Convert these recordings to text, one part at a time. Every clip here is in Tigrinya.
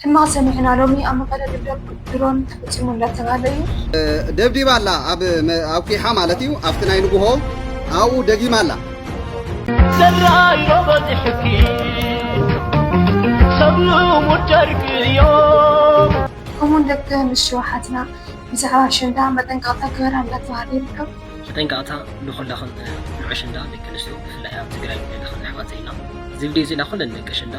ሕማቕ ሰሚዕና ሎሚ ኣብ መቐለ ድብደብ ድሮን ተፈጺሙ እንዳተባህለ እዩ። ደብዲባ ኣላ፣ ኣብ መ-፣ ኣብ ኲሓ ማለት እዩ። ኣብቲ ናይ ንግሆ ኣብኡ ደጊማ ኣላ። ሰራይ ዶ በዚሕኪ ሰብ ንሙድ ጨርቂ እዮም። ከምኡውን ደቂ ኣንስትዮ ኣሓትና ብዛዕባ ኣሸንዳ መጠንቀቕታ ግበራ እንዳተባህለ ይርከብ። መጠንቀቕታ ንኹላኽን ንዑ ኣሸንዳ ደቂ ኣንስትዮ ብፍላይ ኣብ ትግራይ ዘለኽን ኣሕዋተይ ኢና። እዚ ቪድዮ እዚ ንኹለን ደቂ ኣሸንዳ።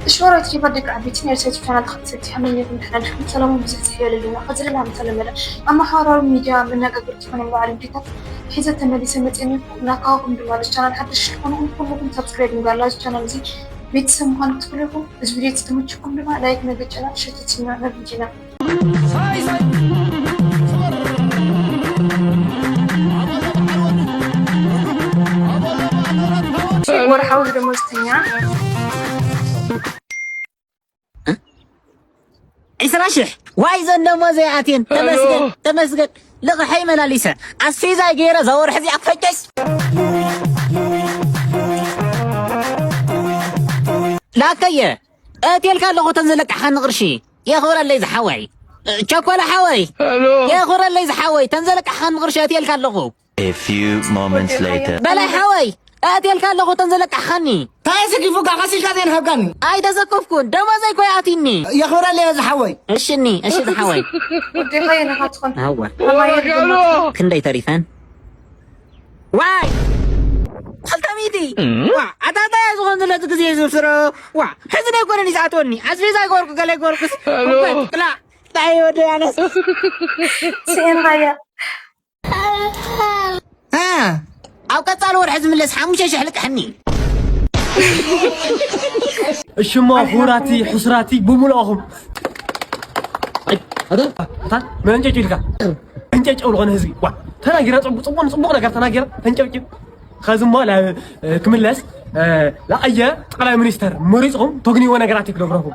እሺ ወራይት ኬፋት ደቂ ዓበይቲ ናይ ዩቱብ ቻናል ተኸታተልቲ ሓመኛኹም ደሕና ዲኹም? ሰላሙን ብዝሕ ዝሕ ይበለልና። ከዚ ድማ ዝተለመደ ኣብ ማሕበራዊ ሚድያ መነጋገርቲ ዝኾነ በዓል ሚዲያታት ሒዘ ተመሊሰ መፅእ እኒኹ። ናካኹም ድማ ነዚ ቻናል ሓድሽ ዝኾንኩም ኩልኹም ሳብስክራይብ ምግባር ናዚ ቻናል እዚ ቤተሰብ ምዃን ክትክእሉ ኢኹም። እዚ ቪድዮ ዝተመቸኩም ድማ ላይክ ነዚ ቻናል ሸተትና ናብ ቪድዮና። ወርሓዊ ደሞዝተኛ። ዒስራ ሽሕ። ዋይ ዘን ደሞዘይ ኣትየን። ተመስገን፣ ተመስገን። ልቕሐይ መላሊሰ ኣስፌዛይ ገይረ እዛ ወርሒ እዚኣ ክፈጨስ። ላከየ። እትየልካ ኣለኹ ተን ዘለቃሕኻኒ ቅርሺ። የኽብረለይ ዝሓወይ። ቸኮለ ሓወይ። ሄሎ። የኽብረለይ ዝሓወይ፣ ተን ዘለቃሕኻኒ ቅርሺ እትየልካ ኣለኹ። A few moments later. በላይ ሓወይ፣ እትየልካ ኣለኹ ተን ዘለቃሕኻኒ። ታይ ኣሰኪፉካ? ቀሲልካ ዘይንሃብካኒ። ኣይተሰከፍኩን፣ ደሞዘይ እኮ ይኣትዩኒ። የኽብረለይ ዝሓወይ። እሺ እኒ፣ እሺ ዝሓወይ። ወዲኻ የነኻ ትኾን። ኣወ። ኣማየ ወረጋሎ። ክንደይ ተሪፈን? ዋይ! ክልተ ሚእቲ! ዋ፣ ኣታ እንታይ ዝኾን ዘሎ እቲ ግዜ ዝብስሮ? ዋ፣ ሕዚ ናይ ኮነን ይዝኣትወኒ። ኣስቤዛ ይገበርኩ፣ ገለ ይገበርኩስ። ሄሎ። እባ፣ ጥላ፣ ታይ ወዲ ኣነስ። ስኤንኻያ። እ፣ ኣብ ቀጻሊ ወርሒ ዝምለስ ሓሙሽተ ሽሕ ልቅሕኒ። እሺ እሞ ክቡራቲ ሕሱራቲ ብምልኦኹም። ኣይ፣ ኣታ፣ ኣታ፣ መንጨጭ ኢልካ። መንጨጭ ዝኾነ ህዝቢ። ዋ፣ ተናጊራ ጽቡቅ፣ ጽቡቅ፣ ጽቡቅ ነገር ተናጊራ፣ ተንጨብጭብ። ኸዚ እሞ ላ-፣ ክምለስ፣ እ፣ ላቐየ ጠቕላይ ሚኒስተር መሪጽኹም ተግንይዎ ነገራት እዩ ክነግረኩም።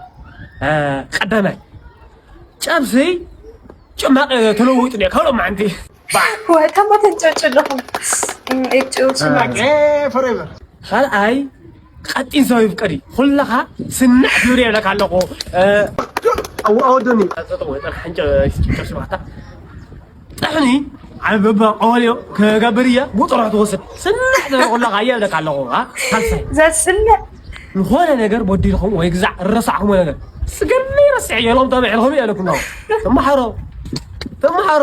እ፣ ቀዳማይ፣ ጨብሲ ጭማቂ ተለዊጡ እኒኦ፣ ካብ ሎማዓንቲ። ዋ፣ እታ እሞ ተንጨብጭ ኣለኹም። እም፣ እጭ፣ ስማዕ። ጭማቂ ፎሬቨር። ካልኣይ፣ ቀጢን ሰብ ይፍቀድ እዩ። ኩልኻ ስናዕ ትብል የብለካ ኣለኹ። እ፣ ኣው-፣ ኣወዶኒ። ጠጥጥው፣ ጠጥጥው፣ ጠጥጥው፣ ሽባታ። ጥሕኒ፣ ዓቢ በባ ቀበልዮ ክገብር እየ፣ ብጥሮሕ ትወስድ። ስናዕ ትብል ኩልኻ እየ እብለካ ኣለኹ፣ ኣ? ካልሳይ። ዘስንዕ። ዝኾነ ነገር በዲልኹም ወይ ግዛዕ ረሳዕኹሞ ነገር፣ ስገኒ ረስዕ እየ፣ ሎም ተምሕልኹም እየ እብለኩም ኣለኹ። ተመሃሮ። ተመሃሮ።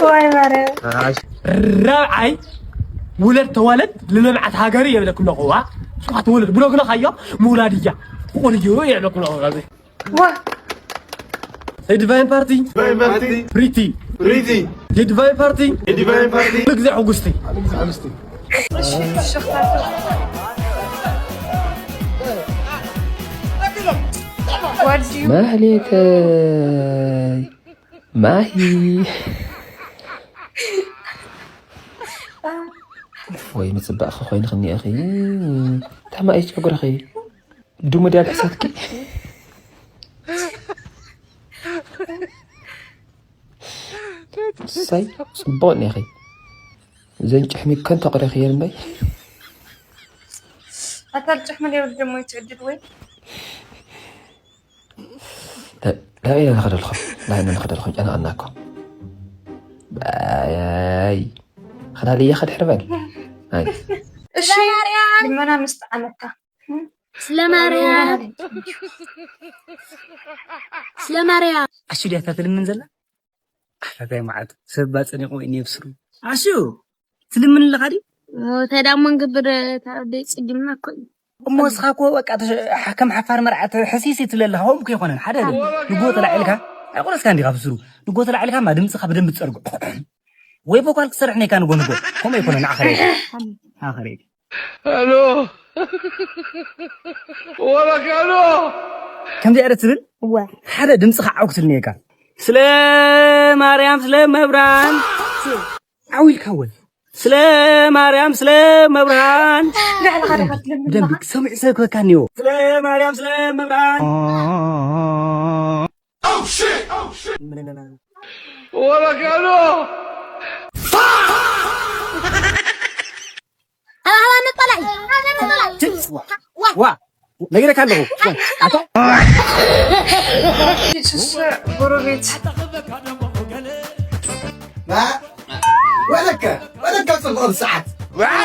ዋይ ማርያም። ራብዓይ፣ ውለድ ተዋለድ ንልምዓት ሃገር እየ እብለኩም ኣለኹ፣ ዋ። ንስኻ ትውለድ፣ ብሎ ግለኻዮ፣ ምውላድ እያ። ክቑል እዩ እየ እብለኩም ኣለኹ፣ ኣብዚ። ዋ። ዲቫይን ፓርቲ። ዲቫይን ፓርቲ። ፕሪቲ። ፕሪቲ። ዲቫይን ፓርቲ። ዲቫይን ፓርቲ። ኩሉ ግዜ ሕጉስቲ። እሺ፣ ፍሽኽታ። What do you ማህሌተይ። ማሂ። ወይ ምጽባቕኺ ኮይንኺ እኒአኺ። ታማይ ጨጉርኺ። ድሙ ድያ ልሕሰትኪ? እሰይ፣ ጽቡቕ እኒአኺ። ዘን ጭሕሚ ከንቶ ቅረኽየን እምበይ። ኣታ ልጭሕሚ ለይብል ደሞ ይትዕድድ ወይ? ተ-፣ ላበይ ኢና ንኸደልኹም? ላበይ ኢና ንኸደልኹም? ጨነቐና እኮ። ኣይ፣ ኸዳልየ ኸድሕር በል። ኣይ። እሺ፣ ልመና ምስ ጠዓመካ። ስለ ማርያም። ስለ ማርያም። ኣሹ ድያ እታ ትልምን ዘላ? ኣታ ታይ መዓት፣ ሰብ ባጸኒቑ ወይኒ የብስሩ። ኣሹ፣ ትልምን ኣለኻ ድዩ? ኦ፣ እንታይ ደኣ እሞ ንገብር፣ እታ ኣደይ ጸጊምና እኮ እዩ። እሞ እስኻ እኮ በቃ ተሸ-፣ ሓ-፣ ከም ሓፋር መርዓት ሕሲሲ ትብል ኣለኻ። ከምኡ እኮ ኣይኮነን። ሓደ ንጎ ተላዒልካ፣ ኣይቆረስካን ዲኻ ብስሩ? ንጎ ተላዒልካ እማ ድምፅኻ ብደንብ ትጸርጎ። ወይ ቮካል ክትሰርሕ ነይካ ንጎ ንጎ። ከምኡ ኣይኮነን። ንዓኻ ርኤ። ንዓኻ ርኤ። ኣሎ። ወረክ ኣሎ። ከምዚ እያ ትብል? እወ። ሓደ ድምፅኻ ዓው ክትብል ነይካ። ስለ ማርያም ስለ መብራን። ዓው ኢልካ ወል። ስለ ማርያም ስለ መብራን። ብደንብ ክሰምዕ ሰብ ክበካ እኒኦ። ስለ ማርያም ስለ መብራን። ወረክ ኣሎ። ኣባህባ መጠላኢ። ዋ። ነጊረካ ኣለኹ። ኣታ ስስ ጎረቤት ና ወለከ ወለከ ጽቡቕ ሰዓት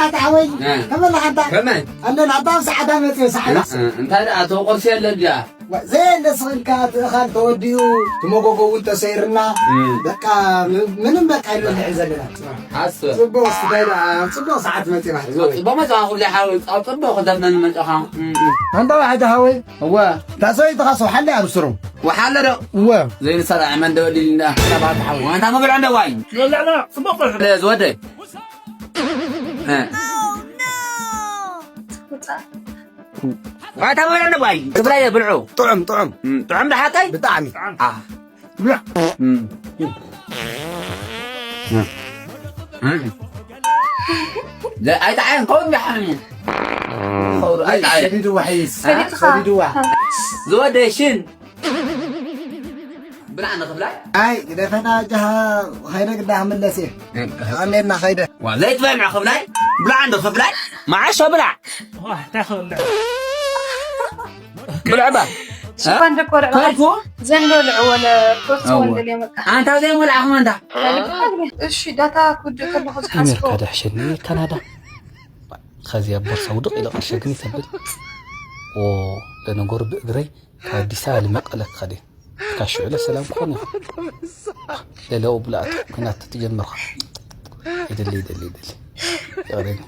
ኣታ ሓወይ ከመላ ሓንታ ከመይ ኣለና ኣታ ሰዓት ኣመጽ ሰዓት እንታይ ደኣ ተቆርሲ የለ ድያ ዘየለ ስኽንካ እቲ እኻል ተወዲኡ እቲ መጎጎ እውን ተሰይርና በቃ ምንም በቃ ይንበልዕ ዘለና ሓስብ ጽቡቕ ስዳይ ደኣ ጽቡቕ ሰዓት መጺና ጽቡቕ መጻኻ ኩሉ ሓው ኣብ ጽቡቕ ክዘብነን መጻኻ ኣንታ ዋሕዳ ሓወይ እወ እታ ሰበይትኻ ሰው ሓለ ኣብስሩ ወሓለ ዶ እወ ዘይንሰራ መን ደወሊልና ሰባት ሓወይ ዋንታ መብልዖ እንደዋይ ዝወደይ ዋንታ መብልዖ እንደዋይ ትብላይ ብልዑ ጥዑም ጥዑም ጥዑም ደሓቀይ ብጣዕሚ ኣይጠዓየን ከውን ደሓን እዩ። ኣይጠዓየን። ሰዲድዋ ሕይስ። ሰዲድካ። ሰዲድዋ። ዝወደይ ሽን። ብላዕ ንኽብላይ። ኣይ ግደፈና ጃሃ ኸይደ ግዳ ክምለስ እየ። ኣሜና ኸይደ። ዋ ዘይትበልዕ ክብላይ። ብላዕ ንኽብላይ። መዓሾ ብላዕ። ዋ እንታይ ክብልዕ። ብልዕባ ሽፋን ደኮ ልዕባ ተርፎ ዘንዶ ልዕወለ ቶርሲ ወንደል የመቃ ኣንታ ዘይሞልኣኹም ኣንታ እሺ ዳታ ክውድእ ከለኹ ዝሓስቦ ኣሜሪካ ዳሕሸኒ ካናዳ ከዚያ ቦርሳ ውድቕ ኢለ ቅርሸ ግን ይተብል ኦ ለነገሩ ብእግረይ ካብ ኣዲስ ኣበባ ልመቐለ ክኸደ ካብ ሽዑ ለሰላም ክኾን ይኽእል ለለኦ ብላእቲ ኩናት ትጀምርኻ ይደሊ ይደሊ ይደሊ ይቕሬኒ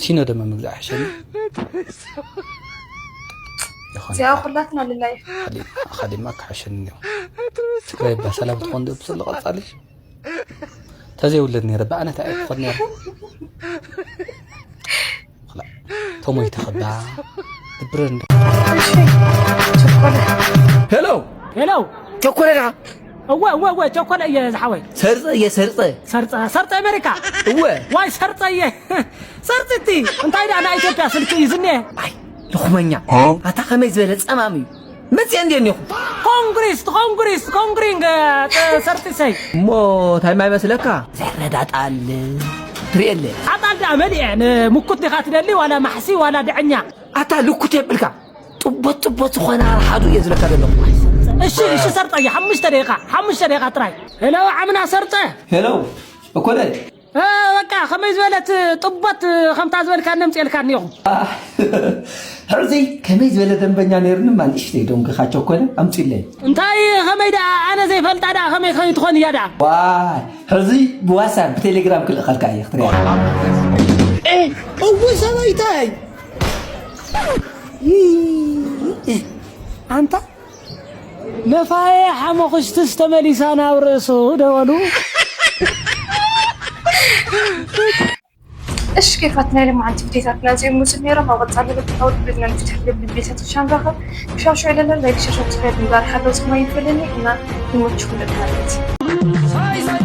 ሲኖ ደመ ምግዛእ ሓሸኒ እዚኣ ኩላትና ልላይ ኣኻሊማ ክሓሸኒ እኒኦ ትግራይ ባ ሰላም ትኾን ዶ ብስለ ቀፃሊ ተዘይውለድ ነይረ ብኣነ እንታይ ኣይትኾን ነይረ ተሞይተ ከባ ድብረን ሄሎ ሄሎ ቸኮለና እወ እወ እወ ቸኮለ እየ ዝሓወይ ሰርፀ እየ ሰርፀ ሰርፀ ሰርፀ ኣሜሪካ እወ ዋይ ሰርፀ እየ ሰርፅቲ እንታይ ደኣ ናይ ኢትዮጵያ ስልኪ እዩ ዝኒሀ ኣይ ልኹመኛ ኣታ ከመይ ዝበለ ፀማም እዩ መፅአ እንደ እኒኹ ኮንግሪስ ኮንግሪስ ኮንግሪንግ ሰርጢሰይ እሞ እንታይ ማይ መስለካ ዘረዳጣል ትርእየለ ኣጣል ደኣ መሊአ ንምኩት ዲኻ ትደሊ ዋላ ማሕሲ ዋላ ድዕኛ ኣታ ልኩት የብልካ ጥቦት ጥቦት ዝኾነ ኣርሓዱ እየ ዝለካ ዘለኹ እሺ እሺ ሰርጠ እየ ሓሙሽተ ደቂቃ ሓሙሽተ ደቂቃ ጥራይ ሄሎ ዓምና ሰርጠ ሄሎ እኮለ በቃ ከመይ ዝበለት ጥቦት ከምታ ዝበልካ ነምፅኤልካ እኒኹ ሕዚ ከመይ ዝበለ ደንበኛ ነይሩኒ ማ ንእሽተይ ዶንግኻ ቸኮለ ኣምፅለይ እንታይ ከመይ ደኣ ኣነ ዘይፈልጣ ደኣ ከመይ ከይትኾን እያ ደኣ ዋይ ሕዚ ብዋትሳፕ ብቴሌግራም ክልእኸልካ እየ ክትሪኣ እዊ ሰበይታይ ኣንታ መፋየ ሓመኹሽትስ ተመሊሳ ናብ ርእሱ ደወሉ እሺ ኬፋት ናይ ለማዓንቲ ቪዲዮታትና እዚኦም ምስል ነይሮም ኣብ ቀፃሊ ልብታዊ ልብልና ንፍትሕ ልብል ቤታት ሻንጋኸ ክሻሾ የለለን ናይ ክሻሾ ትፍረት ንጋር ሓገዝ ክማ ይፈልኒ እና ይመችኩም ደቂ ማለት